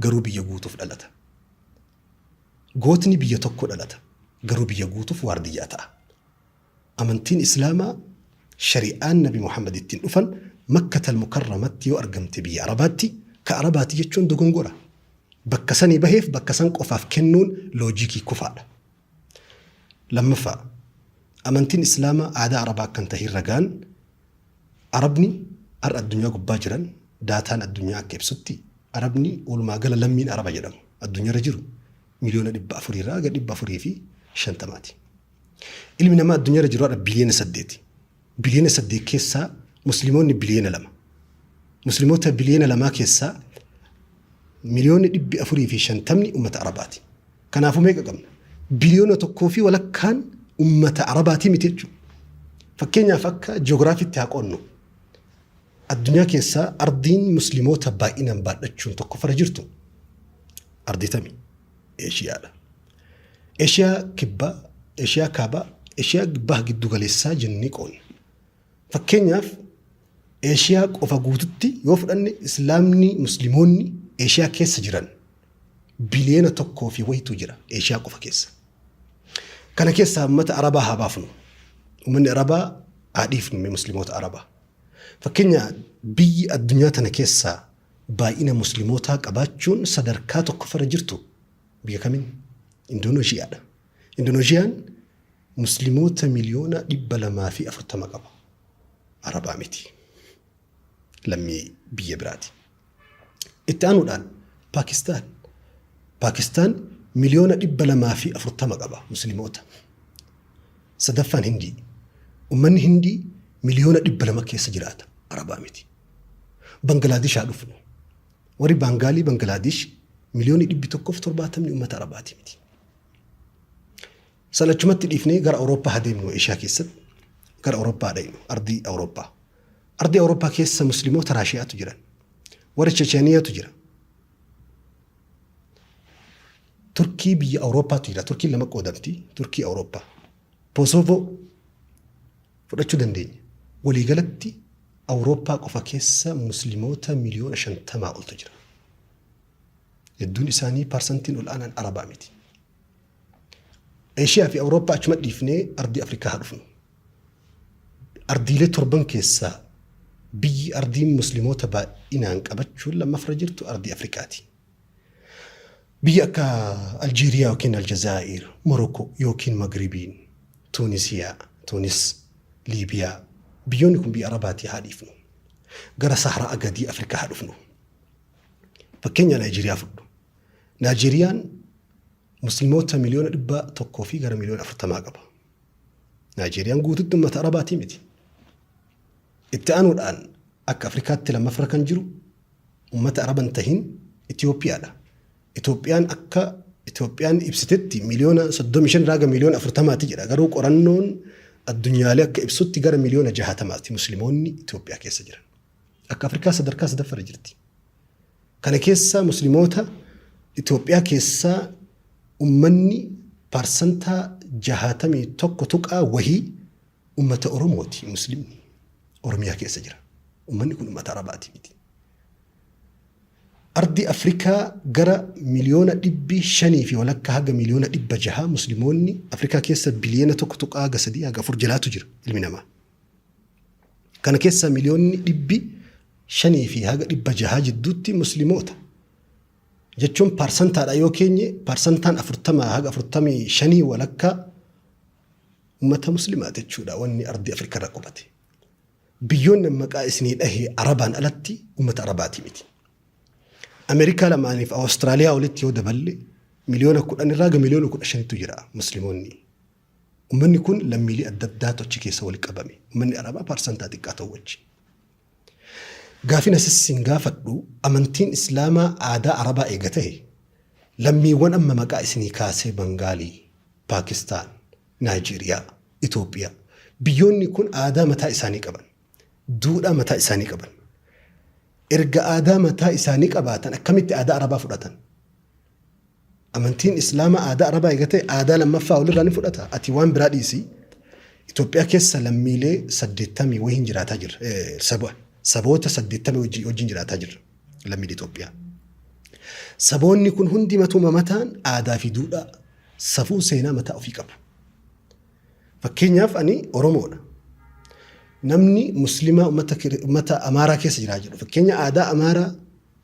Garuu biyya guutuuf dhalata. Gootni biyya tokko dhalata. Garuu biyya guutuuf waardiyyaa ta'a. Amantiin Islaamaa shari'aan Nabi Muhammad ittiin dhufan Makkatal Mukarramatti yoo argamte biyya Arabaatti, ka Arabaati jechuun dogongora. Bakka sanii baheef bakka san qofaaf kennuun loojikii kufaadha. Lammaffaa, amantiin Islaamaa aadaa Arabaa akka hin tahin ragaan Arabni har'a addunyaa gubbaa jiran daataan addunyaa akka ibsutti Arabni walumaa gala lammiin Araba jedhamu addunyaarra jiru miliyoona 400 irraa haga 450ti. Ilmi namaa addunyaarra jiru har'a biliyoona 8. Biliyoona 8 keessaa Muslimoonni biliyoona 2. Muslimoota biliyoona 2 keessaa miliyoonni 450ni ummata Arabaati. Kanaafuu meeqa qabna? Biliyoona tokkoo fi walakkaan ummata Arabaatii miti jechuudha. Fakkeenyaaf akka ji'oogiraafiitti haa qoodnu. Addunyaa keessaa ardiin Muslimoota baay'inaan baadhachuun tokkoffarra jirtu ardii tami? Eeshiyaadha. Eeshiyaa kibbaa, Eeshiyaa kaabaa, Eeshiyaa baha giddu galeessaa jennee qoodna. Fakkeenyaaf Eeshiyaa qofa guututti yoo fudhanne Islaamni Muslimoonni Eeshiyaa keessa jiran biliyoona tokkoo fi wayitu jira Eeshiyaa qofa keessa. Kana keessaa uummata Arabaa haa baafnu. Uummanni Arabaa haa dhiifnu mee Muslimoota Arabaa. Fakkeenya biyyi addunyaa tana keessaa baay'ina Muslimootaa qabaachuun sadarkaa tokkoffarra jirtu biyya kamiin? Indooneeshiyaadha. Indooneeshiyaan Muslimoota miliyoona 240 qaba. Arabaa miti. Lammii biyya biraati. Itti aanuudhaan Paakistaan. Paakistaan miliyoona 240 qaba Muslimoota. Sadaffaan Hindii. Ummanni Hindii miliyoona 200 keessa jiraata. Arabaa miti. Bangalaadish haa dhufnu. Warri Baangaalii Bangalaadish miliyoonni 170 ummata Arabaati miti. San achumatti dhiifnee gara Awurooppaa haa deemnu Eeshiyaa keessatti gara Awurooppaa haa dhaynu ardii Awurooppaa. Ardii Awurooppaa keessa Musliimoota Raashiyaatu jiran. Warra Checheniyaatu jira. Turkii biyya Awurooppaatu jira. Turkiin lama qoodamti. Turkii Awurooppaa. Kosovo fudhachuu dandeenya. Waliigalatti Awurooppaa qofa keessa Musliimoota miliyoona 50 oltu jira. Hedduun isaanii parsantiin ol aanaan Arabaa miti. Eeshiyaa fi Awurooppaa achuma dhiifnee ardii Afrikaa haa dhufnu. Ardiilee torban keessaa biyyi ardiin Muslimoota baay'inaan qabachuun lammafra jirtu ardii Afrikaati. Biyya akka Aljeeriyaa yookiin Aljazaa'ir, Morokoo yookiin Magribiin, Tuunisiyaa, Tuunis, Liibiyaa biyyoonni kun biyya Arabaatii haa dhiifnu. Gara Sahraa gadii Afrikaa haa dhufnu. Fakkeenya Naayijeeriyaa fudhu. Naayijeeriyaan Muslimoota miliyoona 100 fi gara miliyoona 40 qaba. Naayijeeriyaan guututti uummata Arabaatii miti. Itti aanuudhaan akka Afrikaatti lammaffara kan jiru uummata Araba hin tahin Itoophiyaadha. Itoophiyaan akka Itoophiyaan ibsitetti miliyoona 35 irraa gara miliyoona 40ti jedha. Garuu qorannoon addunyaalee akka ibsutti gara miliyoona 60ti Muslimoonni Itoophiyaa keessa jiran. Akka Afrikaa sadarkaa sadaffarra jirti. Kana keessaa Muslimoota Itoophiyaa keessaa ummanni parsantaa 61 tuqaa wahii ummata Oromooti Muslimni Oromiyaa keessa jira. Ummanni kun ummata Arabaati miti. Ardii Afrikaa gara miliyoona 550 haga miliyoona 600 Muslimoonni Afrikaa keessa biliyoona 1 tuqaa haga 3 haga 4 jalaatu jira ilmi namaa. Kana keessaa miliyoonni 500 fi haga 600 jidduutti Muslimoota. Jechuun paarsantaadha yoo keenye paarsantaan 40 haga 45 walakkaa ummata Muslimaati jechuudha wanni ardii Afrikaa irra qubate. Biyyoonni maqaa isinii dhahe Arabaan alatti ummata Arabaati miti. Ameerikaa lamaaniif Awustiraaliyaa walitti yoo daballe miliyoona 10 irraa haga miliyoona 15tu jira Muslimoonni. Ummanni kun lammiilee adda addaatu achi keessa wali qabame. Ummanni Arabaa paarsantaa xiqqaa ta'u wajji. Gaafin asis sin gaafadhu amantiin Islaamaa aadaa Arabaa eega ta'e lammiiwwan amma maqaa isinii kaasee Bangaalii, Paakistaan, Naayijeeriyaa, Itoophiyaa biyyoonni kun aadaa mataa isaanii qaban. Duudhaa mataa isaanii qaban. Erga aadaa mataa isaanii qabaatan akkamitti aadaa Arabaa fudhatan? Amantiin Islaamaa aadaa Arabaa eega ta'e aadaa lammaffaa walirraa ni fudhata. Ati waan biraa dhiisi. Itoophiyaa keessa lammiilee 80 wayiin jiraataa jirra. Saba saboota 80 wajjin jiraataa jirra. Lammiilee Itoophiyaa. Saboonni kun hundi matuma mataan aadaa fi duudhaa, safuu seenaa mataa ofii qabu. Fakkeenyaaf ani Oromoodha. Namni Muslimaa ummata Amaaraa keessa jiraa jedhu. Fakkeenya aadaa Amaaraa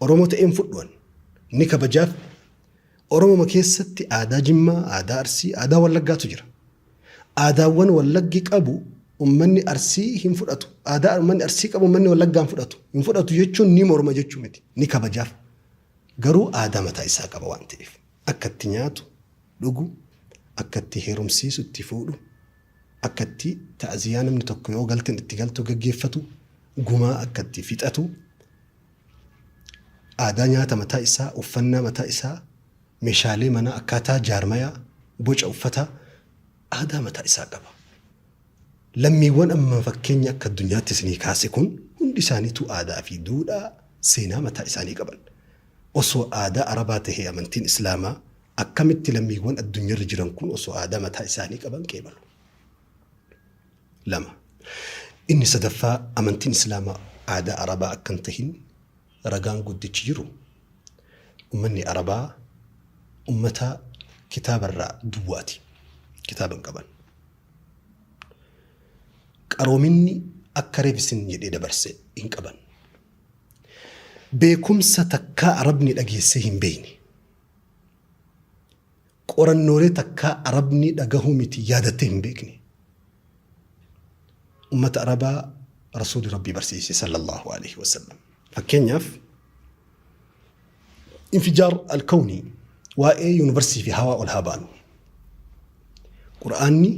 Oromoo ta'een fudhu ani. Ni kabajaaf. Oromoma keessatti aadaa Jimmaa, aadaa Arsii, aadaa Wallaggaatu jira. Aadaawwan Wallaggi qabu ummanni Arsii hin fudhatu. Aadaa ummanni Arsii qabu ummanni Wallaggaa hin fudhatu. Hin fudhatu jechuun ni morma jechuu miti. Ni kabajaaf. Garuu aadaa mataa isaa qaba waan ta'eef. Akka itti nyaatu, dhugu, akka itti heerumsiisu, itti fuudhu, akka itti ta'ziyaa namni tokko yoo galteen itti galtu gaggeeffatu, gumaa akka itti fixatu, aadaa nyaata mataa isaa, uffannaa mataa isaa, meeshaalee manaa, akkaataa jaarmayaa, boca uffataa, aadaa mataa isaa qaba. Lammiiwwan amma fakkeenya akka addunyaatti isinii kaase kun hundi isaaniituu aadaa fi duudhaa seenaa mataa isaanii qaban. Osoo aadaa Arabaa tahee amantiin Islaamaa akkamitti lammiiwwan addunyarra jiran kun osoo aadaa mataa isaanii qaban qeebalu? 2. Inni sadaffaa amantiin Islaamaa aadaa Arabaa akka hin tahin ragaan guddichi jiru ummanni Arabaa ummata kitaabarraa duwwaati. Kitaaba hin qaban. Qaroominni akka reef isin jedhee dabarse hin qaban. Beekumsa takkaa Arabni dhageessee hin beeyne. Qorannoolee takkaa Arabni dhagahuu miti yaadattee hin beekne. Ummata Arabaa Rasuuli Rabbii barsiise sallallahu alaihi wasallam. Fakkeenyaaf infijaar alkawnii waa'ee yuunivarsii fi hawaa ol haa baanu. Qur'aanni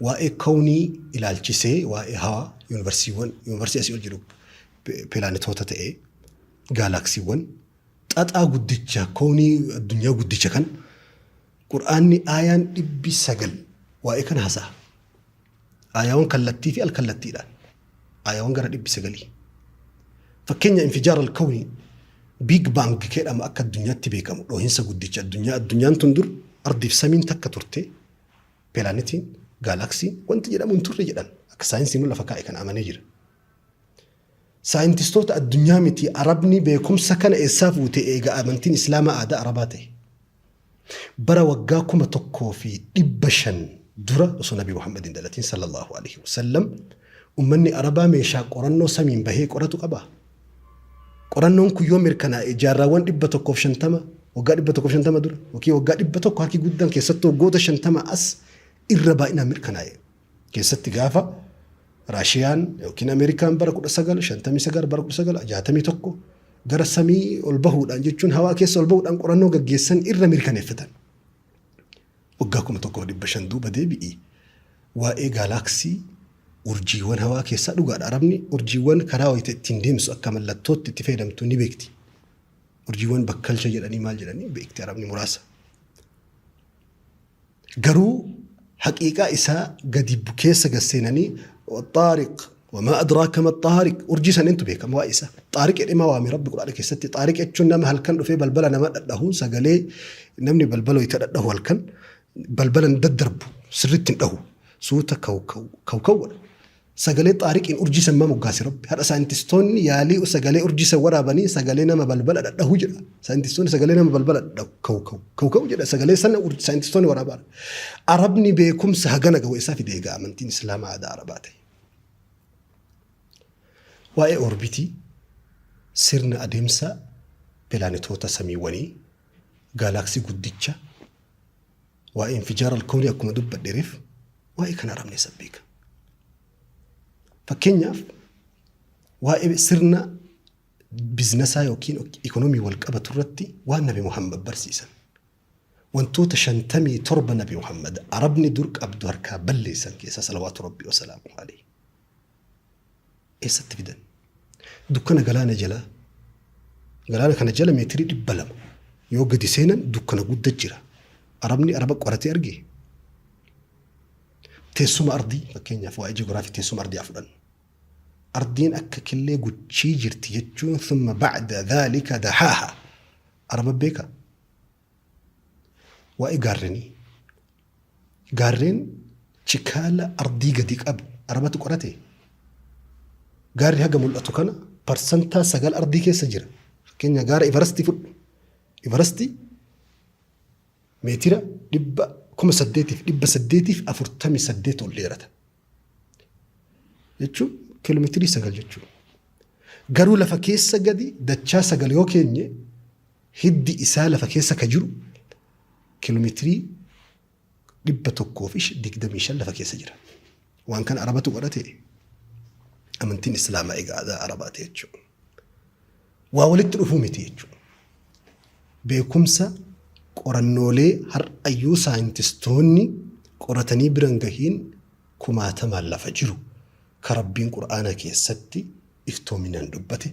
waa'ee kawnii ilaalchisee waa'ee hawaa yuunivarsiiwwan yuunivarsii asii ol jiru pilaanetoota ta'ee gaalaaksiiwwan xaxaa guddicha kawnii addunyaa guddicha kan Qur'aanni aayaan 900 waa'ee kana hasa'a. Aayaawwan kallattii fi alkallattiidhaan. Aayaawwan gara 900. Fakkeenya infijaar alkawnii Big Bang jedhama akka addunyaatti beekamu dhoohinsa guddicha addunyaa addunyaan tun dur ardiif samiin takka turte pilaanitiin gaalaaksiin wanti jedhamu hin turre jedhan akka saayinsiin lafa kaa'e kana amanee jira. Saayintistoota addunyaa miti Arabni beekumsa kana eessaa fuute eega amantiin Islaamaa aadaa Arabaa ta'e. Bara waggaa 1500 dura osoo Nabi Muhammad hin dhalatin sallallahu alaihi wasallam ummanni Arabaa meeshaa qorannoo samiin bahee qoratu qaba. Qorannoon kun yoo mirkanaa'e jaarraawwan 150 waggaa 150 dura yookiin waggaa 100 harki guddaan keessattuu waggoota 50 as irra baay'inaan mirkanaa'e. Keessatti gaafa Raashiyaan yookiin Ameerikaan bara 1959 bara 1961 gara samii ol bahuudhaan jechuun hawaa keessa ol bahuudhaan qorannoo gaggeessan irra mirkaneeffatan. Waggaa 1500 duuba deebi'i waa'ee gaalaaksii urjiiwwan hawaa keessaa dhugaadha. Arabni urjiiwwan karaa wayita ittiin deemsu akka mallattootti itti fayyadamtu ni beekti. Urjiiwwan bakkalcha jedhanii maal jedhanii beekti Arabni muraasa. Garuu haqiiqaa isaa gadi keessa gad seenanii xaariq wamaa adraaka ma xaariq urjii san eentu beeka waa'ee isaa xaariq jedhee maa waame rabbi quraana keessatti xaariq jechuun nama halkan dhufee balbala nama dhadhahu sagalee namni balbala wayita dhadhahu halkan balbala hin daddarbu sirriitti hin dhahu suuta kaw kaw kaw kaw godha Sagalee Xaariqiin urjii san maa moggaase Rabbi? Har'a saayintistoonni yaalii sagalee urjii san waraabanii sagalee nama balbala dhadhahu jedha. Saayintistoonni sagalee nama balbala dhadhahu kaw kaw kaw kaw jedha sagalee sana saayintistoonni waraabaa. Arabni beekumsa hagana gahu eessaa fide egaa amantiin Islaamaa aadaa Arabaa ta'e. Waa'ee oorbitii sirna adeemsa pilaanetoota samiiwwanii gaalaaksii guddicha Waa'ee infijaar alkoonii akkuma dubbadhe reef waa'ee kana arabni eessa beeka. Fakkeenyaaf waa'ee sirna biznasaa yookiin ikonomii wal qabatu irratti waan Nabi Muhammad barsiisan. Wantoota 57 Nabi Muhammad Arabni dur qabdu harkaa balleessan keessaa salawaatu Rabbii wasalaamu alayhi. Eessatti fidan? Dukkana galaana jalaa. Galaana kana jala meetirii 200 yoo gadi seenan dukkana gudda jira. Arabni Araba qoratee argee? Teessuma ardii fakkeenyaaf waa'ee ji'oogiraafii teessuma ardii haa fudhannu. Ardiin akka killee guchii jirti jechuun thumma ba'da dhaalika dahaaha. Araba beekaa? Waa'ee gaarrenii. Gaarreen chikaala ardii gadi qabu Arabatu qorate? Gaarri haga mul'atu kana parsantaa 9 ardii keessa jira. Fakkeenya gaara Ivarastii fudhu. Ivarasti meetira 8,848 ol dheerata. Jechuun kiiloomeetirii 9 jechuudha. Garuu lafa keessa gadi dachaa 9 yoo keenye hiddi isaa lafa keessa ka jiru kiiloomeetirii 125 lafa keessa jira. Waan kana Arabatu godhate amantiin Islaamaa egaa aadaa Arabaati jechuudha. Waa walitti dhufuu miti jechuudha. Beekumsa qorannoolee har'ayyuu saayintistoonni qoratanii biran gahiin kumaatamaan lafa jiru ka Rabbiin Qur'aana keessatti iftoominaan dubbate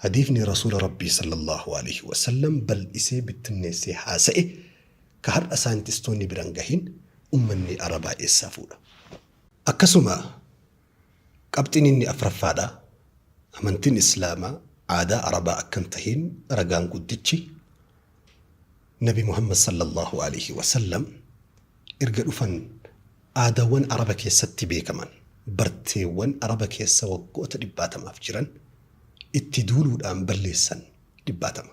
Hadiifni Rasuula Rabbii sallallaahu aleyhi wa sallam bal'isee bittinneessee haasa'e ka har'a saayintistoonni bira hin gahin ummanni Arabaa eessaa fuudha? Akkasuma qabxiin inni afraffaadhaa amantiin Islaamaa aadaa Arabaa akka hin tahin ragaan guddichi Nabi Muhammad sallallaahu aleyhi wa sallam erga dhufan aadaawwan Araba keessatti beekaman, barteewwan Araba keessa waggoota dhibbaatamaaf jiran itti duuluudhaan balleessan dhibbaatama.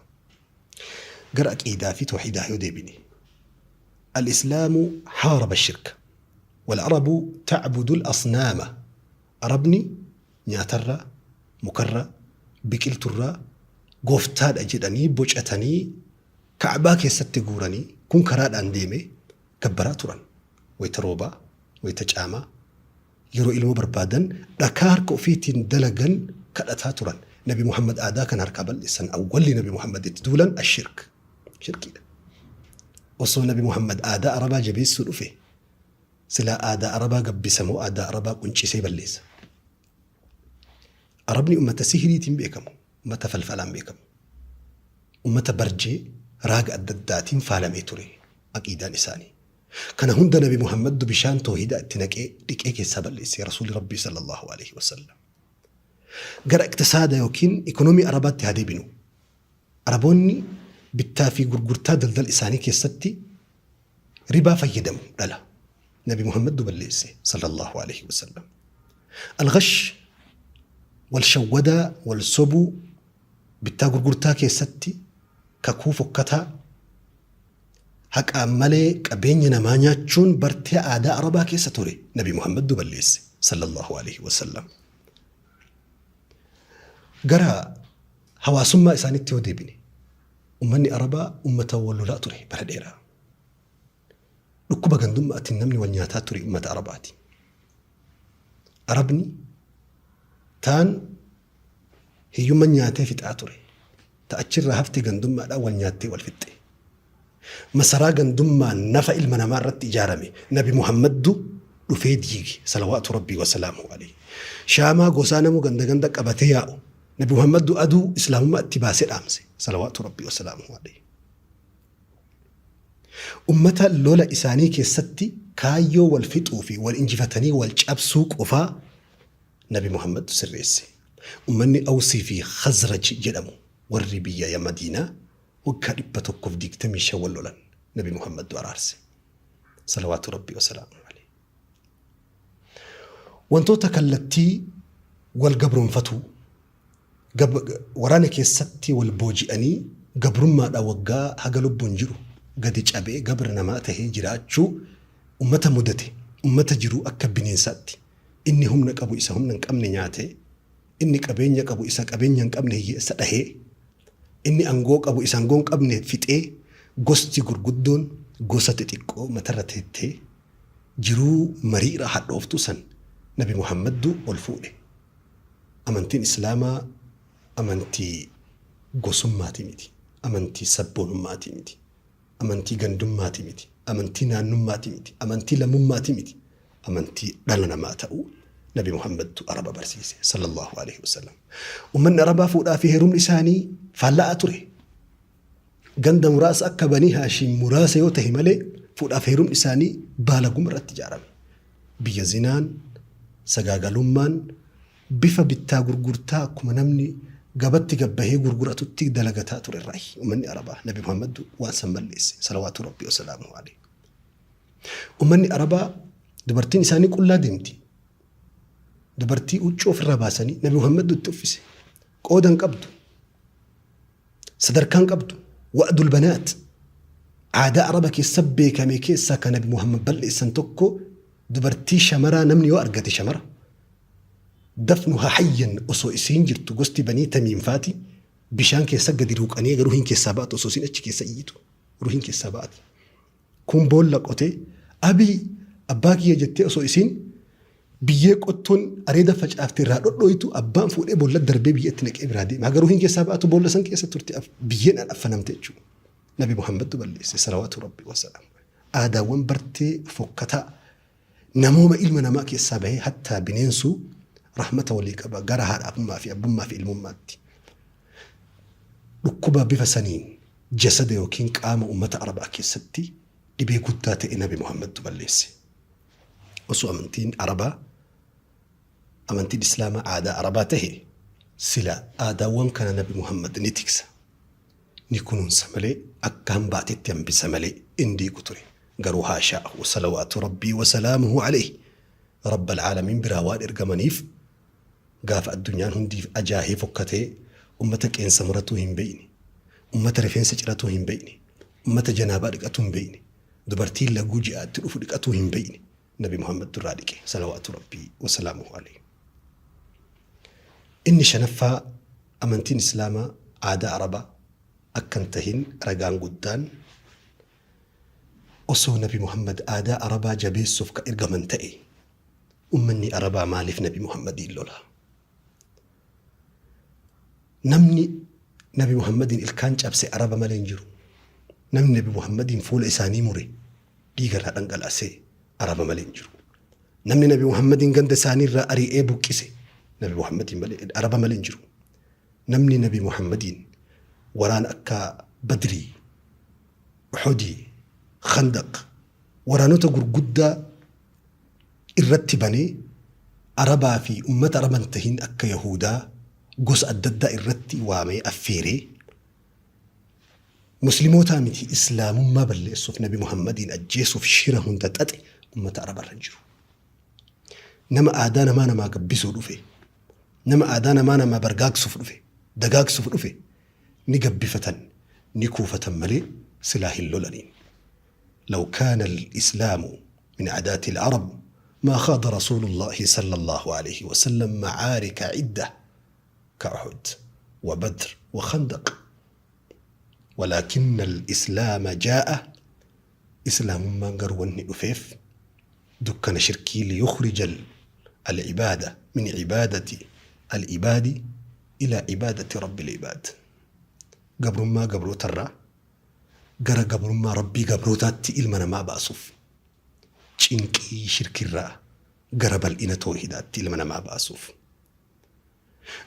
Gara aqiidaa fi tawhiidaa yoo deebine, Al-Islaamu haaraba ash-shirka, wal-Arabu ta'budu al-asnaama, Arabni nyaatarraa, mukarraa, biqilturraa gooftaadha jedhanii bocatanii Ka'baa keessatti guuranii kun karaadhaan deemee gabbaraa turan. Wayta roobaa, wayta caamaa, yeroo ilmoo barbaadan dhakaa harka ofiitiin dalagan kadhataa turan. Nabi Muhammad aadaa kana harkaa bal'eessan. Awwalli Nabi Muhammad itti duulan ashirk. Shirkiidha. Osoo Nabi Muhammad aadaa Arabaa jabeessuu dhufe silaa aadaa Arabaa gabbisa moo aadaa Arabaa quncisee balleessa? Arabni ummata sihiriitiin beekamu, ummata falfalaan beekamu. Ummata barjee raaga adda addaatiin faalamee ture aqiidaan isaanii. Kana hunda Nabi Muhammaddu bishaan toohidaa itti naqee dhiqee keessaa balleesse Rasuulli Rabbii sallallahu alaihi wasallam. Gara iqtisaada yookiin ikonomii Arabaatti haa deebinu. Araboonni bittaa fi gurgurtaa daldala isaanii keessatti ribaa fayyadamu dhala. Nabi Muhammaddu balleesse sallallahu alaihi wasallam. Al-ghash wal shawwadaa wal sobuu bittaa gurgurtaa keessatti kakuu fokkataa haqaan malee qabeenya namaa nyaachuun bartee aadaa Arabaa keessa ture Nabi Muhammaddu balleesse sallallahu alaihi wasallam. Gara hawaasummaa isaaniitti yoo deebine ummanni Arabaa ummata wal lolaa ture bara dheeraa. Dhukkuba gandummaatiin namni wal nyaataa ture ummata Arabaati. Arabni taan hiyyumman nyaatee fixaa ture. Ta achirraa hafte gandummaadhaan wal nyaattee wal fixxe. Masaraa gandummaan nafa ilma namaa irratti ijaarame Nabi Muhammaddu dhufee diige salawaatu Rabbii wasalaamuhu alayhi. Shaamaa gosaa namuu ganda ganda qabatee yaa'u Nabi Muhammaddu aduu islaamummaa itti baasee dhaamse salawaatu Rabbii wasalaamuhu alayhi. Ummata lola isaanii keessatti kaayyoo wal fixuu fi wal injifatanii wal cabsuu qofaa Nabi Muhammadtu sirreesse. Ummanni Awsii fi Khazraj jedhamu warri biyya Madiinaa waggaa 125 wal lolan. Nabi Muhammadtu araarse. Salawaatu Rabbii wasalaamuhu alayhi. Wantoota kallattii wal gabroonfatuu, waraana keessatti wal booji'anii gabrummaadhaan waggaa haga lubbuun jiru gadi cabee gabra namaa tahee jiraachuu ummata mudate, ummata jiruu akka bineensaatti inni humna qabu isa humna hin qabne nyaatee, inni qabeenya qabu isa qabeenya hin qabne hiyyeessa dhahee, inni angoo qabu isa angoo hin qabne fixee, gosti gurguddoon gosa xixiqqoo matarra teettee jiruu mariira hadhooftuu san Nabi Muhammaddu ol fuudhe. Amantiin Islaamaa amantii gosummaatii miti. Amantii sabboonummaatii miti. Amantii gandummaatii miti. Amantii naannummaatii miti. Amantii lammummaatii miti. Amantii dhala namaa ta'uu Nabi Muhammadtu Araba barsiise sallallahu alaihi wasallam. Ummanni Arabaa fuudhaa fi heerumni isaanii faalla'aa ture. Ganda muraasa akka Banii Haashiim muraasa yoo tahe malee fuudhaaf heerumni isaanii baalaguma irratti ijaarame. Biyya zinaan, sagaagalummaan, bifa bittaa gurgurtaa akkuma namni gabatti gabbahee gurguratutti dalagataa ture irraayi ummanni Arabaa. Nabi Muhammadtu waan san balleesse salawaatu Rabbii wasalaamuhu alayhi. Ummanni Arabaa dubartiin isaanii qullaa deemti. Dubartii huccuu ofirraa baasanii Nabi Muhammadtu itti uffise. Qooda hin qabdu. Sadarkaa hin qabdu. Wa'dul banaat aadaa Araba keessa beekame keessaa kan Nabi Muhammad balleessan tokko dubartii shamaraa namni yoo argate shamara dafnuha hayyan osoo isiin jirtu gosti Banii Tamiim faati bishaan keessa gadi ruuqanii eega ruhiin keessaa ba'atu osoo isiin achi keessa iyyitu ruhiin keessaa ba'ati. Kun boolla qotee abii abbaa kiyya jettee osoo isiin biyyee qottoon areeda facaafte irraa dhodhooytu abbaan fuudhee boolla darbee biyya itti naqee biraa deema. Haga ruhiin keessaa ba'atu boolla san keessa turte biyyeen affanamte jechuudha. Nabi Muhammadtu balleesse salawaatu rabbi wasalaamu. Aadaawwan bartee fokkataa namooma ilma namaa keessaa bahee hattaa bineensuu rahmata walii qaba gara haadha abbummaa fi abbummaa fi ilmummaatti. Dhukkuba bifa saniin jasada yookiin qaama ummata Arabaa keessatti dhibee guddaa ta'e Nabi Muhammadtu balleesse. Osoo amantiin Arabaa amantiin Islaamaa aadaa Arabaa tahe sila aadaawwan kana Nabi Muhammad ni tiksa, ni kunuunsa malee akka hambaatetti hambisa malee hin diigu ture. Garuu haashaahu salawaatu Rabbii wa salaamuhu alayhi Rabbal aalamiin biraa waan ergamaniif gaafa addunyaan hundi ajaahee fokkatee ummata qeensa muratuu hin beeyne, ummata rifeensa ciratuu hin beeyne, ummata janaabaa dhiqatuu hin beeyne, dubartiin laguu ji'aatti dhufu dhiqatuu hin beeyne Nabi Muhammad irraa dhiqe salawaatu Rabbii wa salaamuhu alayhi. Inni shanaffaa amantiin Islaamaa aadaa Arabaa akka hin tahin ragaan guddaan osoo Nabi Muhammad aadaa Arabaa jabeessuuf ka ergaman ta'e Ummanni Arabaa maaliif Nabi Muhammadiin lola? Namni Nabi Muhammadiin ilkaan cabse Araba malee hin jiru. Namni Nabi Muhammadiin fuula isaanii mure dhiiga irraa dhangalaasee Araba malee hin jiru. Namni Nabi Muhammadiin ganda isaanii irraa ari'ee buqqise Nabi Muhammadiin malee Araba malee hin jiru. Namni Nabi Muhammadiin waraana akka Badrii, Uxudii, Khandaq waraanota gurguddaa irratti banee Arabaa fi ummata Araba hin tahin akka Yahuudaa gosa adda addaa irratti waamee affeeree Muslimootaa miti Islaamummaa balleessuuf Nabi Muhammadiin ajjeesuuf shira hunda xaxe ummata Arabarra hin jiru. Nama aadaa namaa namaa gabbisuu dhufe, nama aadaa namaa namaa bargaagsuuf dhufe, dagaagsuuf dhufe ni gabbifatan, ni kuufatan malee silaa hin lolaniin. Law kaana al-islaamu min aadaati al-arab maa khaada rasuulullaahi sallallaahu aleyhi wa sallam macaarika cidda ka Uhud wa Badr wa Khandaq walaakinna al-islaama jaa'a Islaamummaan garuu wanni dhufeef dukkana shirkii liyukhrija al-ibaada min ibaadati al-ibaadi ilaa ibaadati rabbil ibaad gabrummaa gabrootarraa gara gabrummaa Rabbii gabrootaatti ilma namaa baasuuf, cinqii shirkirraa gara bal'ina toohidaatti ilma namaa baasuuf,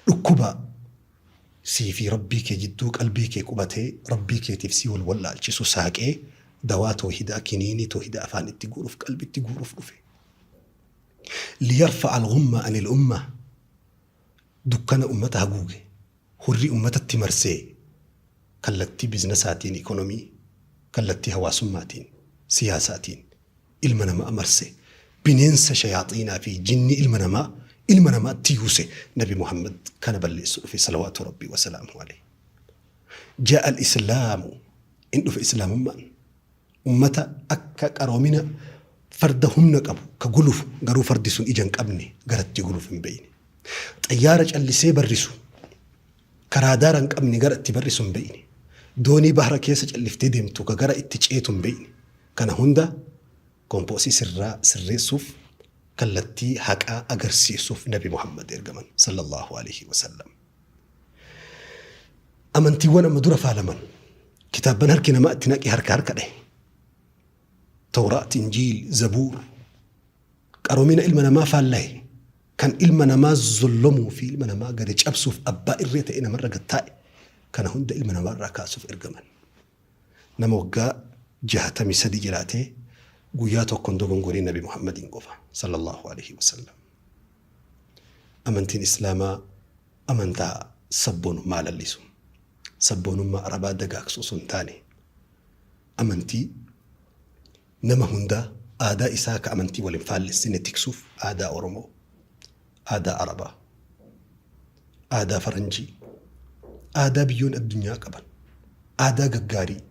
dhukkuba sii fi Rabbii kee jidduu qalbii kee qubatee Rabbii keetiif si wal wallaalchisu saaqee dawaa toohidaa kiniinii toohidaa afaan itti guuruuf qalbitti guuruuf dhufe. Liyarfa'a al-ghumma anil ummah dukkana ummata haguuge hurrii ummatatti marsee kallattii biznasaatiin, economy, kallattii hawaasummaatiin, siyaasaatiin ilma namaa marse, bineensa shayaaxiinaa fi jinnii ilma namaa ilma namaatti yuuse Nabi Muhammad kana balleessu dhufe salawaatu Rabbii wa salaamuhu alayhi. Jaa'a al-islaamu in dhufe islaamummaan ummata akka qaroomina farda humna qabu ka gulufu garuu fardi sun ija hin qabne garatti gulufu hin beeyne. Xayyaara callisee barrisu Ka raadaara hin qabne gara itti barrisu hin beeyne. Doonii bahra keessa calliftee deemtu ka gara itti ceetu hin beeyne. Kana hunda kompoosii sirraa sirreessuuf kallattii haqaa agarsiisuuf Nabi Muhammad ergaman sallallahu aleyhi wa sallam. Amantiiwwan amma dura faalaman kitaabban harki namaa itti naqe harka harka dhahe. Tawraat, Injiil, Zabuur qaroomina ilma namaa faallahe. Kan ilma namaa zollomuu fi ilma namaa gadi cabsuuf abbaa irree ta'ee namarra gad taa'e kana hunda ilma namaarraa kaasuuf ergaman. Nama waggaa 63 jiraatee guyyaa tokko hin dogongoriin Nabi Muhammadiin qofa sallallahu alaihi wasallam. Amantiin Islaamaa amantaa sabboonummaa lallisu, sabboonummaa Arabaa dagaagsu osoo hin taane amantii Nama hundaa aadaa isaa ka amantii wal hin faallessine tiksuuf aadaa Oromoo, aadaa Arabaa, aadaa Faranjii, aadaa biyyoonni addunyaa qaban, Aadaa gaggaarii,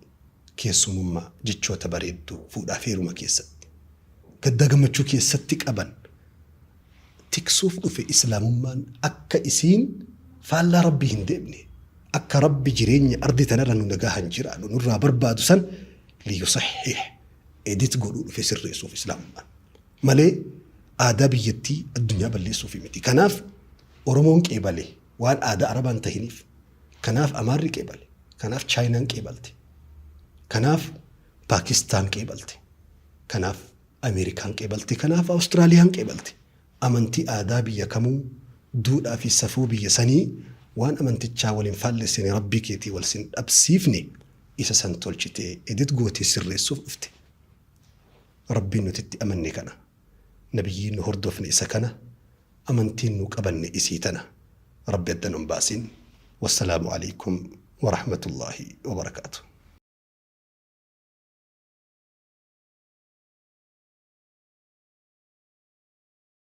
keessumummaa, jechoota bareedduu fuudhaaf heeruma keessatti, gaddaa gammachuu keessatti qaban tiksuuf dhufe Islaamummaan akka isiin faallaa Rabbii hin deemne, akka Rabbi jireenya ardi tanarra nu nagahan jiraannu nurraa barbaadu san liyusahhih edit godhuu dhufe sirreessuuf Islaamummaan. Malee aadaa biyyattii addunyaa balleessuuf miti. Kanaaf Oromoon qeebale waan aadaa Arabaa hin tahiniif. Kanaaf Amaarri qeebale. Kanaaf Chaayinaan qeebalte. Kanaaf Paakistaan qeebalte. Kanaaf Ameerikaan qeebalte. Kanaaf Awustiraaliyaan qeebalte. Amantii aadaa biyya kamuu, duudhaa fi safuu biyya sanii waan amantichaa wal hin faallessine Rabbii keetii wal sin dhabsiifne isa san tolchitee edit gootee sirreessuuf dhufte. Rabbiin nuti itti amanne kana. Nabiyyiin nu hordofne isa kana. Amantiin nu qabanne isii tana. Rabbi adda nun baasin. Wassalaamu aleykum warahmatullaahi wabarakaatuh.